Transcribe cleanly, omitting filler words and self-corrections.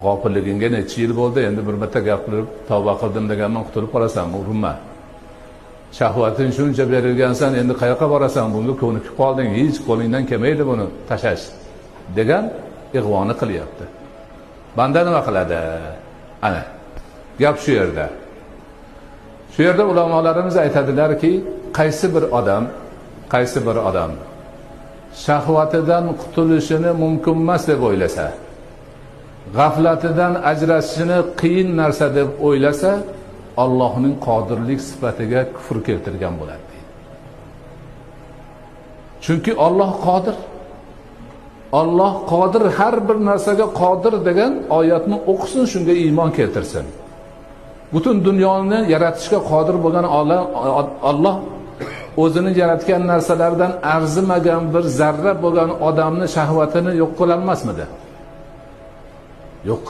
G'ofilligingga necha yil bo'ldi, endi bir marta gapirib tavba qildim deganman, qutulib qolasan, urinma. Shahvating shuncha berilgansan, endi qayoqqa borasan, bunga ko'nikib qolding, hech qo'lingdan kelmaydi buni tashlash degan ig'voni qilyapti. Banda nima qiladi? Ana, gap shu yerda. Shu yerda ulamolarimiz aytadilarki, qaysi bir odam shahvatidan qutulishini mumkin emas deb o'ylasa, g'aflatidan ajrashishini qiyin narsa deb o'ylasa, Allohning qodirlik sifatiga kufr keltirgan bo'ladi deydi. Chunki Alloh qodir. Alloh qodir, har bir narsaga qodir degan oyatni o'qisin, shunga iymon keltirsin. Butun dunyoni yaratishga qodir bo'lgan Alloh o'zini yaratgan narsalardan arzimagan bir zarra bo'lgan odamni shahvatini yo'q qila olmasmidi? Yo'q.